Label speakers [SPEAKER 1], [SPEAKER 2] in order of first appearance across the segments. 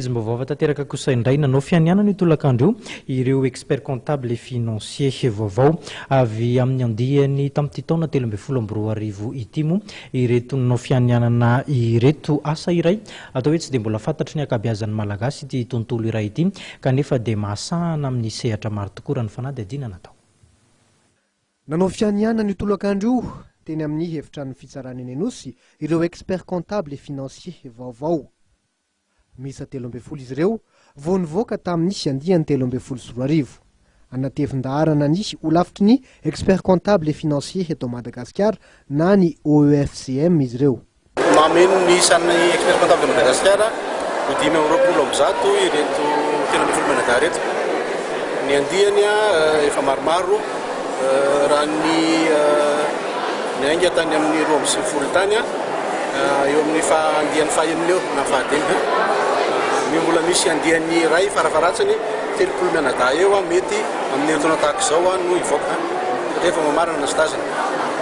[SPEAKER 1] Izy-baovao tanteraka kosa indray, nanao fianianana io tolakandro io ireo expert comptable et financier vaovao avy amin'ny andiany tamin'ity taona 2013 ity moa ireto nanao fianianana ireto. Asa iray atao hoe tsy dia mbola fantatry ny ankabeazan'ny Malagasy ity tontolo iray ity, kanefa dia mahasahana amin'ny sehatra maro tokoa raha ny fanadihadiana natao.
[SPEAKER 2] Nanao fianianana io tolakandro io teny amin'ny efitranon'ny fitsarana eny Anosy ireo expert comptable et financier vaovao. Miisa 13 izy ireo vao nivoaka tamin'ny andiany 2013. Anatevin-daharana ny holafitry ny expert comptable et financier eto Madagasikara na ny OEFCM izy ireo.
[SPEAKER 3] Mameno ny isan'ny expert comptable de Madagasikara ho 125 ireto 13 mianadahy ireto. Ny andiany efa maromaro, raha ny niainga tany amin'ny 92 tany, eo amin'ny andiany fahenina eo na fahadimy. Mbola misy andiany iray farafaharatsiny 30 mianadahy eo mety amin'ny herintaona tahaka izao no hivoaka rehefa mamarana ny stage-ny.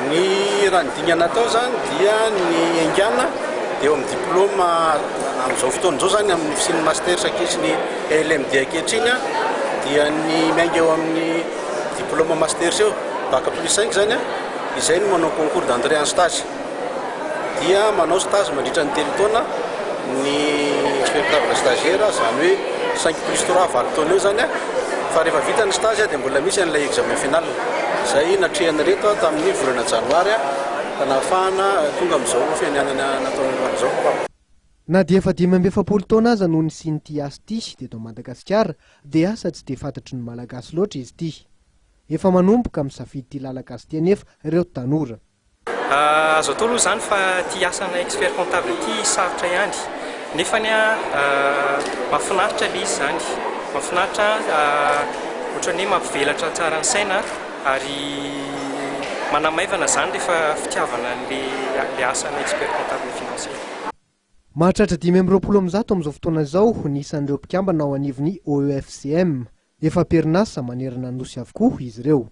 [SPEAKER 3] Ny raha ny dingana atao zany dia ny aingana dia eo amin'ny diplôme amin'izao fotoana izao zany, amin'ny fisian'ny master ankehitriny, LMD ankehitriny, dia ny miainga eo amin'ny diplôme master eo, bac plus 5 zany, izay no manao concours d'entrée en stage, dia manao stage mandritra ny 3 taona ny expert comptable stagiaire, zany hoe 5 plus 3, 8 taona eo zany. Fa rehefa vita ny stage dia mbola misy an'ilay examen final zay natrehan'ny reto tamin'ny volana janoary ka nahafahana tonga amin'izao fianianana natao androany izao.
[SPEAKER 2] Na dia efa 45 taona aza no nisian'ity asa ity teto Madagasikara, dia asa tsy dia fantatry ny Malagasy loatra izy ity. Efa manomboka misafidy ity lalan-kasa ity anefa ireo tanora.
[SPEAKER 4] Azo atao aloha izany fa ity asana expert comptable ity sarotra ihany, nefany mahafinaritra ilay izy izany, mahafinaritra, ohatran'ny hoe mampivelatra tsara ny saina ary manamaivana izany rehefa fitiavana an'ilay asana expert comptable financier.
[SPEAKER 2] Mahatratra 125 amin'izao fotoana izao ny isan'ireo mpikambana ao anivon'ny OEFCM. Efa am-perinasa manerana ny nosy avokoa izy ireo.